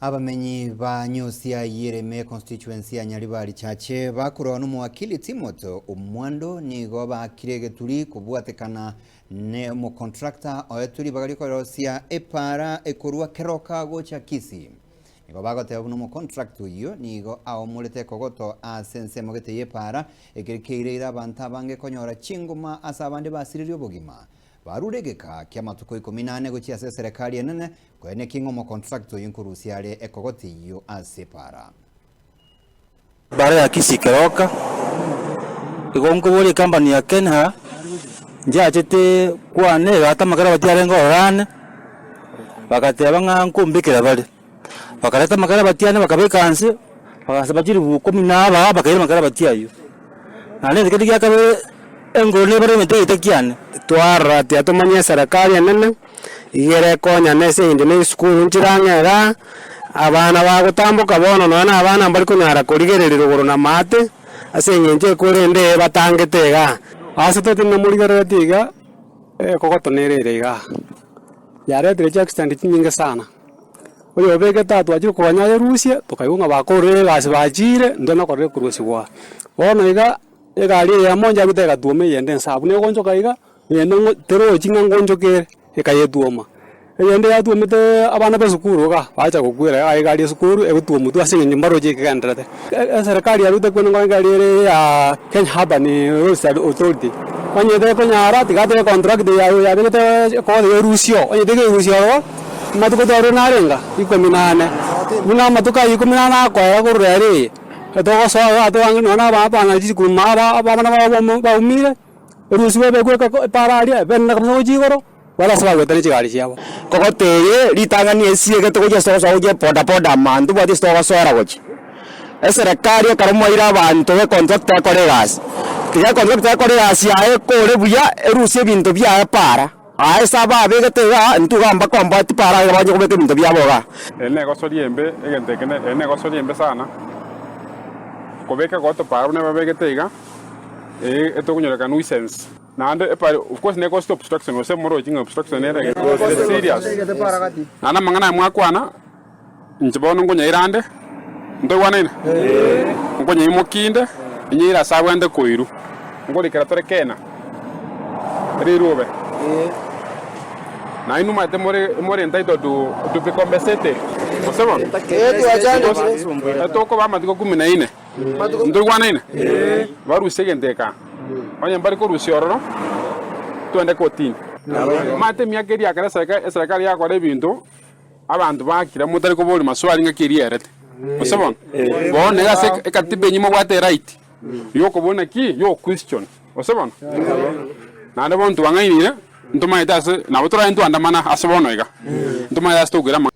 Abamenyi ba Nyusia Yereme constituency ya Nyaribari Chache bakorwa nomowakili Timothy Omwando nigo baakire egeturi kobwatekana ne omocontractor oetwe ribaga riokorosia epaara ekorwa Keroka gocha Kisii. Nigo bagoteba buna omocontractor oyio nigo aomorete ekogoto ase ensemo gete y'epaara ekeri keireire abanto abange konyora chinguma ase abande basiririe obogima. Barure egeka ki'amatuko ikomi na ane gochia ase eserekari enene Koeneki ng'a omocontract oyio nkorusia are ekogoti eyio ase epaara. Bara ya Kisii Keroka, igo nkoboria ecompany ya Kenha, nchiachete kwane egata amakarabati arenge ororo ane, bagateba ng'a nkombekera bare, bakareta amakarabati ane bakabeka nse, bagansaba chiribu ikomi na aba bakaira amakarabati aywo. Naende ekende gia kabere, engoro nebare emete egeita kiane. Twarora tiatomanya eserekari enene. Iga ere ekonyana ase eng'encho na esukuru nchire ang'e igaa, abana bagotamboka bono nonya na abana mbari konyara korigereria rogoro na maate, ase eng'encho ekorende eye batangete igaa. Ase totenena morigereretie iga, ekogoto nere ere igaa, yaretire chiaccident chinyinge sana, oyobegete aa twachire konya ayerusie, tokaigwa ng'a bakorire egasi bachiire, intwe nakorire korusigwa. Bono iga, egari eyemo nchagete egatuoma eyende nsa abwo negonchoka iga. Eyende ng'o terochi ng'a ngonchoka ere, ekayetuoma. Eyende yatuomete abana b'esukuru iga, bacha gokwera iga egari esukuru egotuomwa tu ase eng'encho mbaroche ekegenderete. Eserekari yarwete kwene nkonya egari ere ya Kenya Urban Roads Authority, onye tekonyara tiga atoe econtract yaye yabegete ekogote yerusio, onye tekerusia ororo, amatuko twarure narenga? Ikomi na ane. Buna amatuko aywo ikomi na ane akoera korwa ere eye, etogosoa iga toange nonya na abana chisukuru aba abana babo baumire. Orusia obekwe epaara aria, ebenere kabisa gochia igoro, baria ase bagoeta ne chigari chiabo. Kogote eye ritang'ani esiegete gochia ase togosoa gochia ebodaboda ama ntobwati ase togosoera gochia. Eserekari ekero mwaire abanto econtractor ekore egasi, tiga econtractor ekore egasi yaye ekore buya erusie ebinto biaye paara, aa ase ababegete igaa intwe igaa mbakomboeti paara iga banye kobeka ebinto biabo igaa. Eye negosoria embe, egento eke eye negosoria embe sana, kobeka egoto paara buna babegete iga. Ee, etokonyoreka nuisance. Naende epare, of course ne cost obstruction gose moroche ng'a obstruction nere serious. Naende amang'ana aya mwakwana, inche bono nkonyaira ande, ntoigwanaine? Nkonyaimokia inde, inyeire ase abwenerete koirwa. Nkorikera tore kena, riruube. Na inwe omanyete more more entitled to to be compensated, gose bono? Because etokoba amatuko kumi na ine. Ntoigwanaine? Barusie egento eke. Onye mbare korusia ororo, twende kotini. Omanyete emiaka eria ekero eserekari yakora ebinto, abanto bakira motari koboria maswali ng'aki eria erete. Gose bono? Bono iga ase ekatiba enyia mobwate eright yokoboria naki? Yo question. Gose bono? Naende bono twang'ainire, ntomanyete ase nabo torabe ntwandamana ase bono iga. Ntomanyete ase tokoira amang'ana.